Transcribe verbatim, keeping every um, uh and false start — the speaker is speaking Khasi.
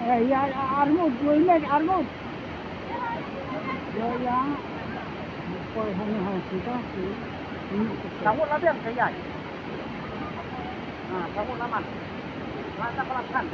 Eh, ya, armut, dua minit, armut. Ya, ya. Koi hong hong kita, si. Sangkut lah biang, kaya. Ha, sangkut lah man. Lah, tak kelas kan.